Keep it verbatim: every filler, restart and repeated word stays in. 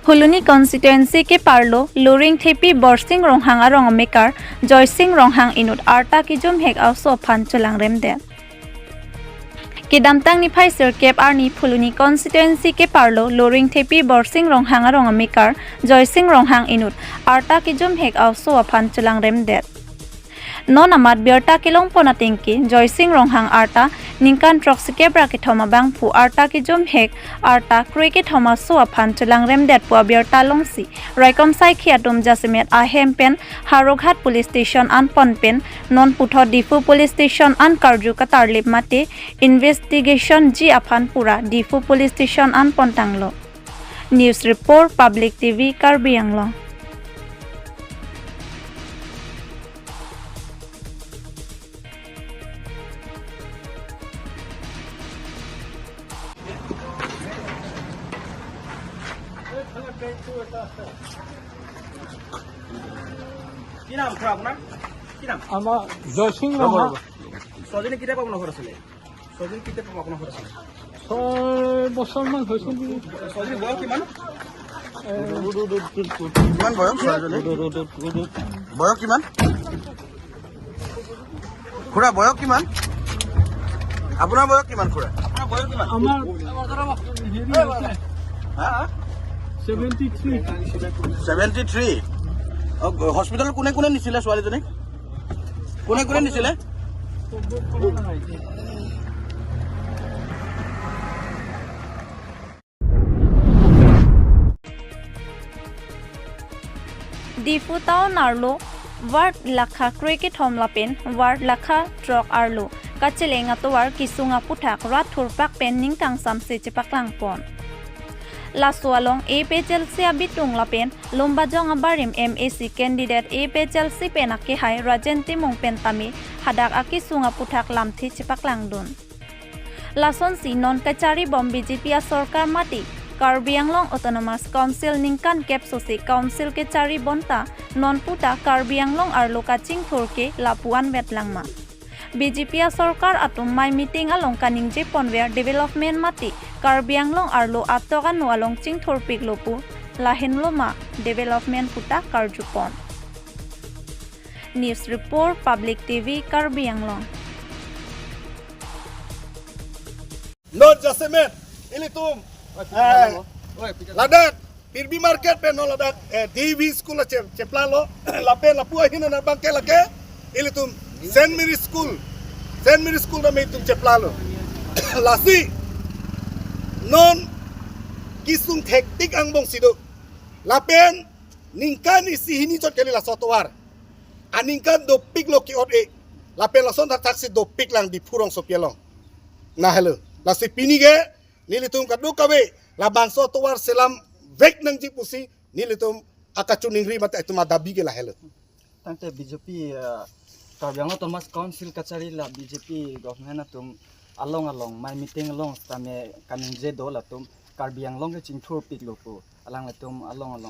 Phuloni constituency keparlo Loringthepi Borsing Ronghang arong amekar Joysing Ronghang inut arta kejumhek aso aphan chelangremdet. Kedamtang niphai sirkep arni Phuloni constituency keparlo Loringthepi Borsing Ronghang arong amekar Joysing Ronghang inut arta kejumhek aso aphan chelangremdet. Non amat birta kelongpon atengke Joysing Ronghang arta ningkan throksikep ra kethom abangphu arta kejumhek arta krekethom aso aphan chelangremdet pu abirta longsi raikom saikhi atum jasemet ahem pen Howraghat Police Station anpon pen non puthot Diphu Police Station an karju katarlip mate investigation ji aphan pura Diphu Police Station anpon tanglo. News report, Public T V, Karbi Anglong. কি নাম খুৰা আপোনাৰ? কি নাম? আমাৰ জয়সিং ৰ'ব, ৰঙা। ৰ'ব। ছোৱালীজনী কেতিয়াৰ পৰা আপোনাৰ ঘৰত আছিলে? ছোৱালীজনী কেতিয়াৰ পৰা আপোনাৰ ঘৰত আছিলে? ছয় বছৰমান হৈছে নেকি? ছোৱালীজনীৰ বয়স কিমান? এ, কিমান বয়স ছোৱালীজনী? বয়স কিমান? খুৰা, বয়স কিমান? আপোনাৰ বয়স কিমান, খুৰা? আপোনাৰ বয়স কিমান? আমাৰ হেৰি হৈছে, হা? Seventy three. Seventy three. অ, হস্পিটেলত কোনে কোনে নিছিলে ছোৱালীজনীক? কোনে কোনে নিছিলে? Diphu town arlo ward lakha krekethom lapen ward lakha throk arlo kacheleng atovar kesung aputhak rat thurpak pen ningkangsamse chepaklangpon. Laso along A P H L C abitung lapen Lumbajong abarim M A C candidate A P H L C pen akehai Rajen Timung pen tame hadak akesung aputhak lamthe chepaklangdun. Lasonsi non kacharibom B J P asorkar mate Karbi Anglong Autonomous Council ningkan kep sose council kechari bonta non puta Karbi Anglong arlo kachingthur ke lapu-an vetlangma. B J P asorkar atum mei meeting along kaningjeponver development mate Karbi Anglong arlo atok ano along chingthurpiklo pu lahenlo ma development puta karjupon. News report, Public T V, Karbi Anglong. Non jasemet ilitum, eh, ladak Pirbi market pen non ladak, eh, D V school a che-, cheplalo lapen lapu ahin na bangke lake ilitum Saint Mary School, Saint Mary School na me itum cheplalo. Lasi non kesung thektik angbong si do lapen ningkan isi hini chot kali laso atovar. Aningkan dopiklo ke-ot-e. Lapen lason thakthak si dopiklang Diphu rongsopi along. Na helo. Lasi pini ke nelitum kadokave labangso atovar selamvek nangji pusi nelitum akachiningri mate itum adabi ke lahelo. Tangte B J P, eh, Karbi Anglong Autonomous Council kachari la B J P government atum along along mei meeting along tame kaningje do latum Karbi Anglong ke chingthurpiklo pu alanglitum along along